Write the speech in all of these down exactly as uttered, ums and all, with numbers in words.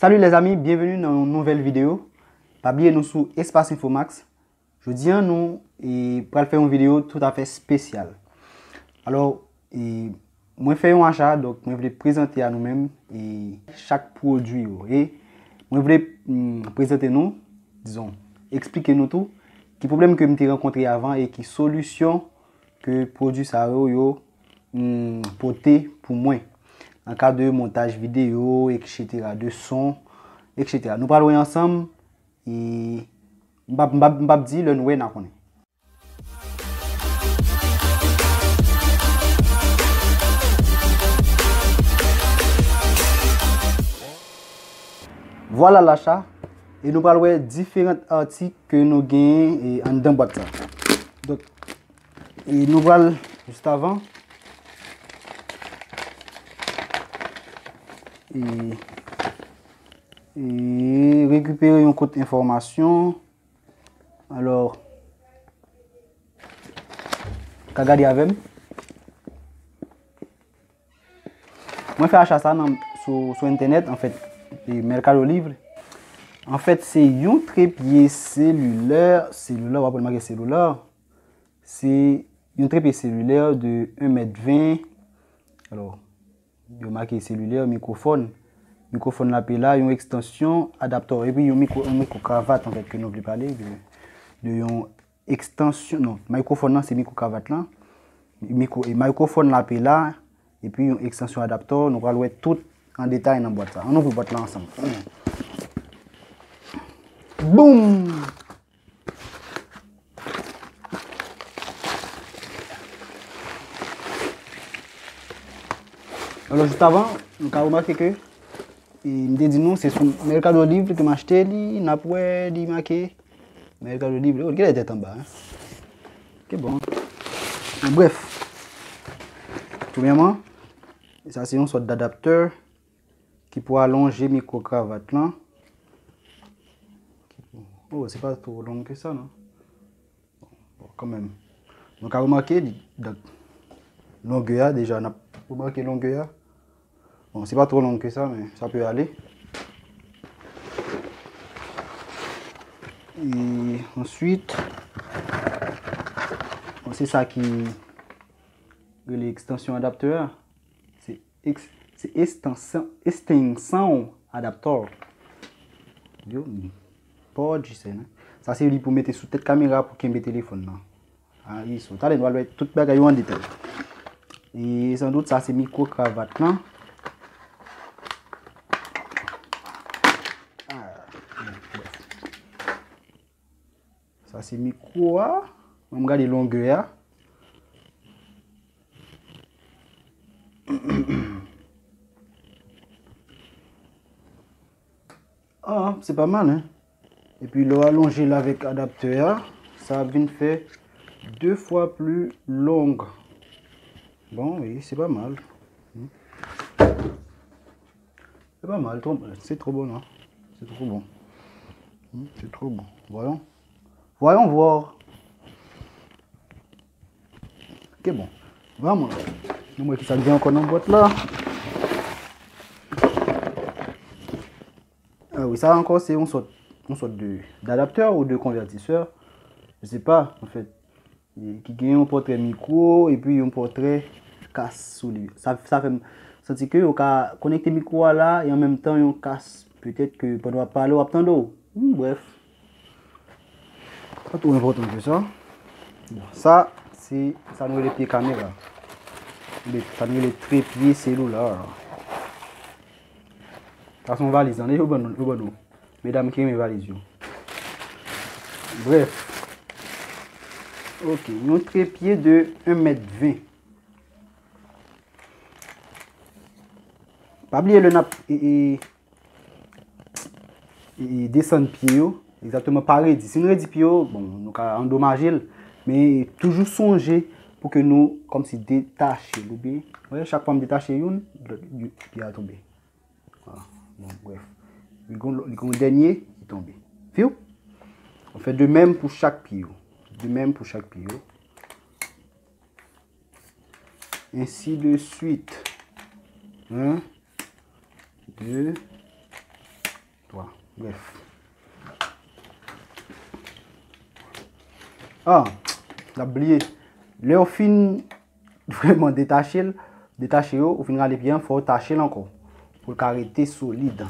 Salut les amis, bienvenue nan yon nouvèl videyo. Pa bliye nou sou Espace Info Max. Jodi a nou e, pral fè yon videyo toutafè espesyal. Alò, e, mwen fè yon acha, donk mwen vle prezante a nou menm e, chak pwodui yo. E mwen vle mm, prezante nou, dizon, eksplike nou tou ki pwoblèm ke m te rankontre avan e ki solisyon ke pwodui sa yo, yo mm, pote pou mwen an ka de montaj videyo, et cetera, de son, et cetera. Nou pral wè ansanm e m p ap, m p ap, m p ap di lè nou wè n a konnen. Vwala lacha, e nou pral wè diferan atik ke nou genyen e, anndan bwat sa. Donk, e nou pral, jis avan, e, e rekipere yon kout enfòmasyon. Alò, ka gade avè m. Mwen fè acha sa nan, sou, sou entènèt, anfèt, e Mercado Libre. Anfèt, se yon trepye selilè, selilè, w ap wè l make selilè. Se yon trepye selilè de en mèt ven. Alò, yo make selilè, mikwofòn. Mikwofòn lapela, yon ekstansyon, adaptè, epi yon mikwo, yon mikwo kravat, anfèt, ke nou vle pale de, de yon ekstansyon, non, mikwofòn nan se mikwo kravat lan. Mikwo, e mikwofòn lapela, epi yon ekstansyon adaptè, nou pral wè tout an detay nan bwat la. Ann ouvri bwat la ansanm. Boum! Alò, jis avan, nou ka remake ke, e, m te di nou, se sou Mercado Libre ke m achte li, n ap wè li make Mercado Libre. Oh, gen tèt anba, hein? Ke bon. Bon, bref. Premyèman, sa se yon sòt dadaptè ki pou alonje mikwo kravat lan. Oh, se pa twò long ke sa, non? Bon, kanmenm. Nou ka remake, li, donk, longè a, deja, n ap remake longè a. Bon, se pa twò long ke sa, men sa pe ale. E answit, bon, se sa ki rele ekstansyon adaptè a. Se eks-, se estansyon, estansyon adaptè. Yo, pòdji se, non? Sa se li pou mete sou tèt kamera pou kenbe telefòn nan. A, iso. Talè nou al wè tout bagay yo an detay. E san dout, sa se mikwo kravat lan. Ah, bon, bref. Sa se mikwo a. Ann gade longè a. Ah, se pa mal, hein? Epi lè w alonje l avèk adaptè a, sa ap vin fè de fwa pli long. Bon, wi, se pa mal. Hmm. Se pa mal, twò, se twò bon, non. Se twò bon. Hmm, se twò bon. Voyons. Voyons voir. Ok, bon. Vwala. Nou wè ki sa k gen ankò nan bwat la. Ah wi, sa ankò se yon sòt, yon sòt de, d'adapteur ou de convertisseur. Je sais pas, en fait. E ki gen yon pòtrè mikwo epi yon pòtrè kas sou li. Sa, sa fè m santi ke yo ka konekte mikwo a la e an menm tan yon kas, petèt ke pandan w ap pale, w ap tande w. Hmm, bref. Pa twò enpòtan ke sa. Bon, sa, se sa nou rele pye kamera. Oubyen sa nou rele trepye selila. Sa se yon valiz, tande, yo ban nou, yo ban nou. Medam ki renmen valiz yo. Bref. Ok, yon trepye de en mèt ven. Pa bliye lè n ap e, e, e, e, desann pye yo, egzakteman pa redi. Si n redi pye yo, bon, nou ka andomaje l, men toujou sonje pou ke nou kòmsi detache l, oubyen, wè, chak fwa m detache youn, lòt, pye a tonbe. Vwala. Bon, bref. Li gon, li gon dènye ki tonbe. Fiw! On fait de même pou chak pye yo. De même pou chak pye yo. Ainsi de suite. Un, deux, Bref. Ah, n ap bliye. Lè w fin vrèman detache l, detache yo, ou fin rale pye an, fò w tache l ankò. Pou l ka rete solid.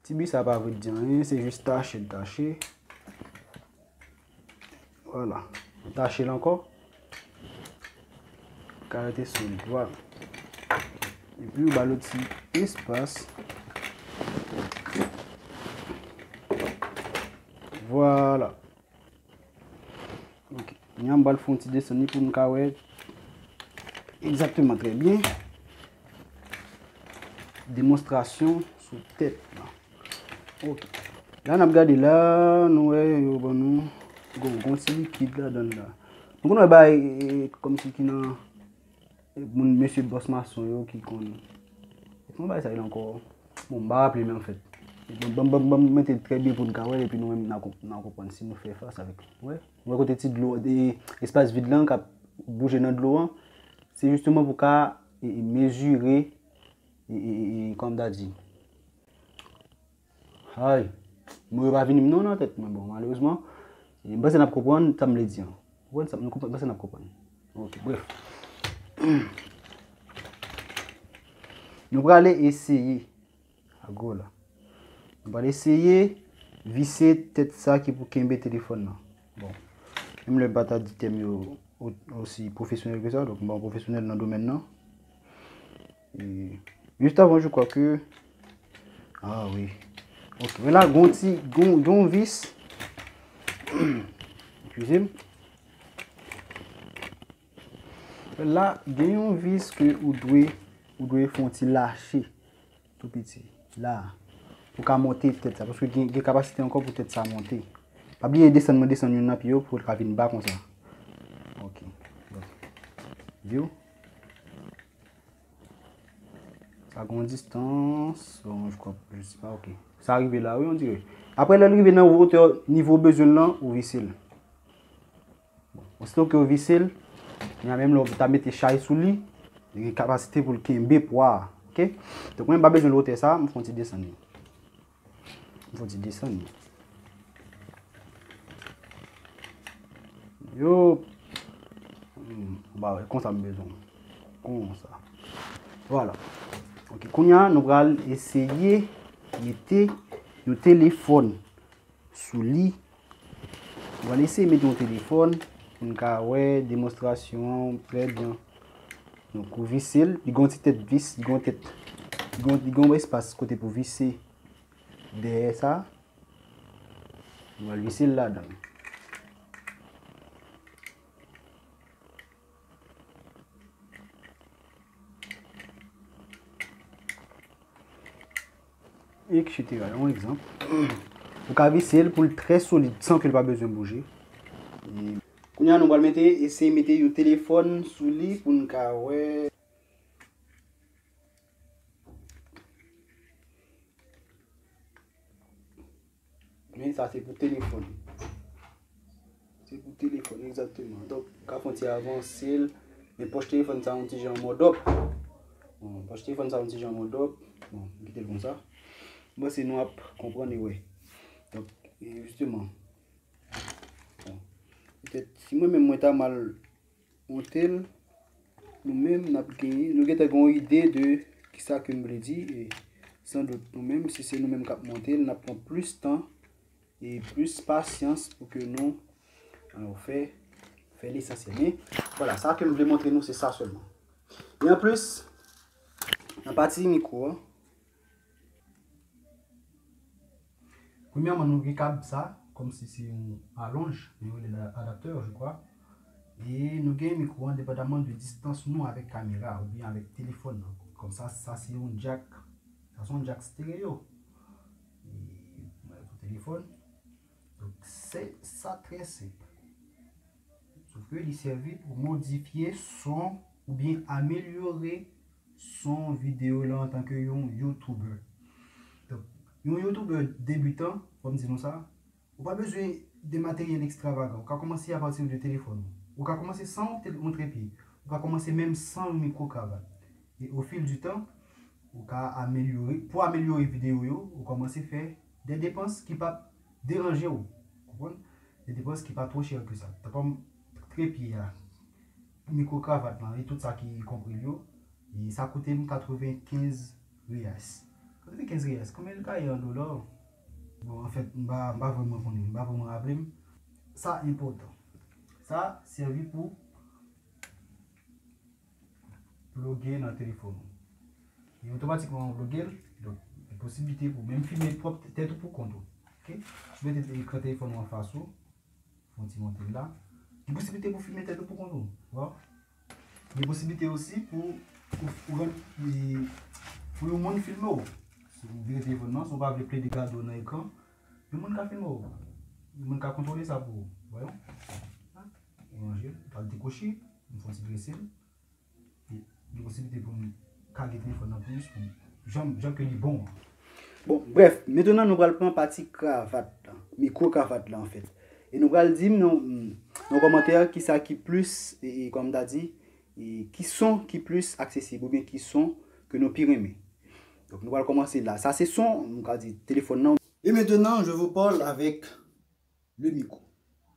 Ti bi sa pa vle di anyen, se jis tache l tache. Vwala. Tache l ankò. Ka rete solid. Vwala. Epi ou ba l yon ti espas. Vwala. Ok. Kounye a m pral fè yon ti desann li pou n ka wè egzakteman trè byen. Demonstrasyon sou tèt la. Ok. La n ap gade la, nou wè yo ban nou gon, gon ti likid ladan l la. Nou konn wè bagay, e, e, kòmsi ki nan, e, moun mesye bòs mason yo ki konn. E kòman bagay sa ye ankò? Bon, m pa raple men anfèt. Ban, ban, ban, ban m mete l trè byen pou n ka wè, epi nou menm n a konp-, n a konprann si nou fè fas avèk. Wè, nou wè kote ti dlo, e, espas vid lan k ap bouje nan dlo an, se jisteman pou ka, e, e, mezire, e, e, e, e, kòman m ta di, Ay, mo yo pa vini m non nan tèt mwen, bon, malerezman. M panse n ap konprann sa m vle di an. Ou konprann sa, nou konprann, m panse n ap konprann. Ok, bref. Nou prale eseye. Ago la. Nou prale eseye vise tèt sa ki pou kenbe telefòn nan. Bon. Menm lè m pa ta di tèm yo o-, osi pwofesyonèl ke sa, donk m pa yon pwofesyonèl nan domèn nan. E, juste avant, je crois que, ah oui. Ok, men la, gon ti, gon, gon vis. Excusez-moi. La, gen yon vis ke ou dwe, ou dwe fè yon ti lache tou piti. La, pou ka monte tèt sa, paske gen, gen kapasite ankò pou tèt sa monte. Pa bliye desann, mwen desann youn nan pye yo pou l ka vin ba konsa. Ok. Bon. View. Sa gon distans, bon, je crois, je sais pas, ok. Sa rive la, wi, on dirait. Apre, lè l rive nan wotè nivo bezwen l lan, ou vise l. Bon, osito ke ou vise l, men menm lè ou ta mete chay sou li, li gen kapasite pou l kenbe pwa a, ok? Donk, mwen, m pa bezwen wotè sa, m fè yon ti desann li. M fè yon ti desann li. Yo. Hmm, ba, konsa m bezwen. Konsa. Vwala. Ok, kounye a, nou pral eseye mete yon telefòn sou li. Nou pral eseye mete yon telefòn pou n ka wè demonstrasyon an trè byen. Donk, ou vise l, li gon ti tèt vis, li gon tèt, li gon, li gon espas kote pou vise. Dèyè sa, nou al vise l ladan. Etsetera. Yon egzanp. Ou ka vise l pou l trè solid san ke l pa bezwen bouje. E kounye a, nou pral mete, eseye mete yon telefòn sou li pou n ka wè. Men sa se pou telefòn. Se pou telefòn, egzakteman. Donk, ou ka fè yon ti avanse l. Men pòch telefòn sa yon ti jan mòdòp. Bon, pòch telefòn sa yon ti jan mòdòp. Bon, m kite l konsa. M panse nou ap konprann e wè. Donk, e jisteman. Bon. Petèt, si mwen menm mwen ta mal monte l, nou menm n ap genyen, nou gentan gen yon ide de kisa ke m vle di, e san dout nou menm, si se nou menm k ap monte l, n ap pran plis tan e plis pasyans pou ke nou, alò, fè, fè lesansyèl. Men, vwala, sa ke m vle montre nou, se sa sèlman. E anplis, nan pati mikwo an, Premyèman, nou gen kab sa, kòmsi se yon alonj, yo rele l adaptè, je crois. E nou gen mikwo an, depandaman de distans nou avèk kamera oubyen avèk telefòn nan. Kòmsa, sa se yon jack, sa se yon jack stereo. E, mwen, pou telefòn. Donk, se sa trè senp. Sof ke li sèvi pou modifye son oubyen amelyore son videyo la antanke yon YouTuber. Donk, yon YouTuber debitan, fò m di nou sa, ou pa bezwen de materyèl ekstravagan. Ou ka kòmanse apati de telefòn ou. Ou ka kòmanse san yon tel-, yon trepye. Ou ka kòmanse menm san yon mikwo kravat. E au fil du temps, Ou ka amelyore, pou amelyore videyo yo, ou kòmanse fè de depans ki p ap deranje w. Konprann? De depans ki pa twò chè ke sa. Tankou trepye a, mikwo kravat lan, e tout sa ki konpre l yo, e sa koute m katrevenkenz reais. Katrevenkenz reais, konbyen l ka ye an dola? Bon, anfèt, m pa, m pa vrèman konnen, m pa vrèman raple m. Sa enpòtan. Sa sèvi pou ploge nan telefòn ou. E otomatikman ou ploge l, donk, gen posiblite pou menm filme pwòp tèt ou pou kont ou. Ok? Si w mete ekran telefòn ou anfas ou, fè yon ti monte l la. Gen posiblite pou filme tèt ou pou kont ou. Bon. Gen posiblite osi pou, pou, pou, pou yon moun filme w. Si w vire telefòn nan, si w pa vle plede gade w nan ekran, yon moun ka filme w. Yon moun ka kontwole sa pou ou. Voyons. Ou ranje l, ou pral dekwoche, m fè yon ti drese l. E gen posiblite pou m kale telefòn nan plis pou m, jan, jan ke li bon an. Bon, brèf, mentnan nou pral pran pati kravat la, mikwo kravat la, anfèt. E nou pral di m nan, nan kòmantè kisa ki plis, e, e, kòm m ta di, e, ki son ki plis aksesib, oubyen ki son ke nou pi renmen. Donk, nou pral kòmanse la. Sa se son, nou ka di, telefòn nan. Et maintenant, je vous parle avec le micro.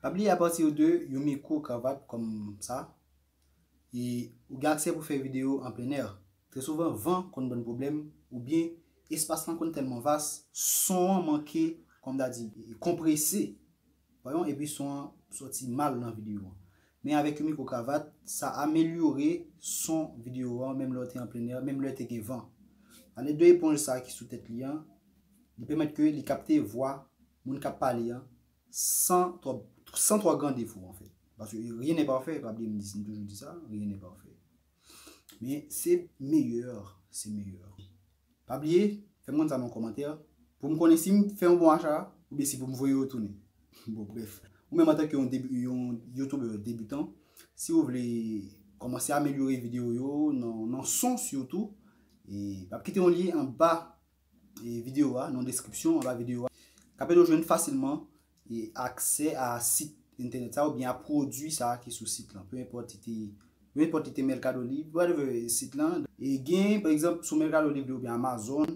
Pa bliye, apati de yon mikwo kravat kòm sa, e ou gen aksè pou fè videyo an plen è. Trè souvan, van konn ban n pwoblèm, oubyen espas lan konn tèlman vas, son an manke, kòm ta di, konprese. Voyons, epi son an soti mal nan videyo an. Men avèk yon mikwo kravat, sa amelyore son videyo an, menm lè w te an plen è, menm lè te gen van. Alèd de eponj sa ki sou tèt li an, li pèmèt ke li kapte vwa moun k ap pale an, san twò, san twò gran defo, anfèt. Paske rien n'est parfait, pa bliye m di, m toujou di sa, rien n'est parfait. Men se meyè, se meyè. Pa bliye, fè m konn sa nan kòmantè, pou m konnen si m fè yon bon acha, oubyen si pou m voye yo tounen. Bon, brèf. Ou menm antanke yon debi-, yon youtubè debitan, si w vle kòmanse amelyore videyo yo, nan, nan son sitou, e m ap kite yon lyen anba e videyo a, nan deskripsyon, anba videyo a, k ap ede w jwenn fasilman e aksè a sit entènèt sa oubyen a pwodui sa ki sou sit lan. Peu importe si te, peu importe si te Mercado Libre, whatever sit lan. E gen, pa egzanp, sou Mercado Libre oubyen Amazon,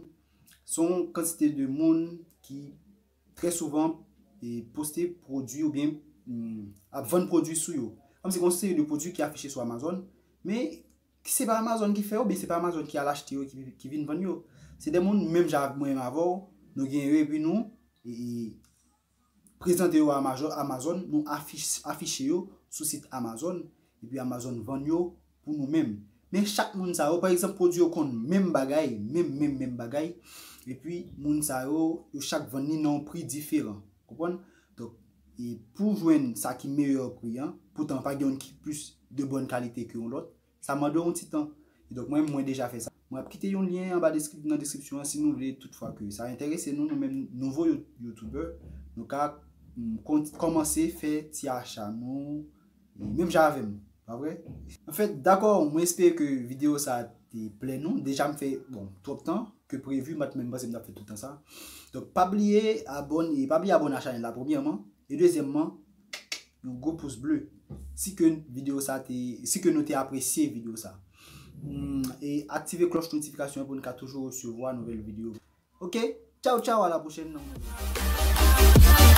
se yon kantite de moun ki trè souvan e poste pwodui oubyen, mm, ap vann pwodui sou yo. Kòmsi gen yon seri de pwodui ki afiche sou Amazon, men se pa Amazon ki fè yo, oubyen se pa Amazon ki al achte yo, ki, ki vin vann yo. Se de moun, menm jan mwen menm avè w, nou gen yo, epi nou, e, e, prezante yo a Amazo-, Amazon, nou afich-, afiche yo sou sit Amazon, epi Amazon vann yo pou nou menm. Men chak moun sa yo, pa egzanp, pwodui yo konn menm bagay, menm, menm, menm bagay, epi moun sa yo, yo chak vann li nan yon pri diferan. Konprann? Donk, e pou jwenn sa ki meyè pri an, poutan pa gen youn ki plis de bòn kalite ke yon lòt, sa mande yon ti tan. E donk, mwen, mwen deja fè sa. Mwen ap kite yon lyen anba deskrip-, nan deskripsyon an si nou vle, toutfwa ke sa enterese nou, nou menm nouvo You-, youtubè, nou ka, mm, kon-, kòmanse fè ti acha nou, e menm jan avè m, pa vre? Anfèt, dakò, mwen espere ke videyo sa a te plè nou. Deja m fè, bon, twòp tan ke previ, m pa t menm panse m t ap fè tout tan sa. Donk, pa bliye abòne, pa bliye abòne a chanèl la, premyèman. E dezyèmman, yon gwo pous ble. Si ke videyo sa te, si ke nou te apresye videyo sa. Hmm, e aktive klòch notifikasyon an pou n ka toujou resevwa nouvèl videyo. Ok? Tchaw, tchaw, a la pwochèn nan.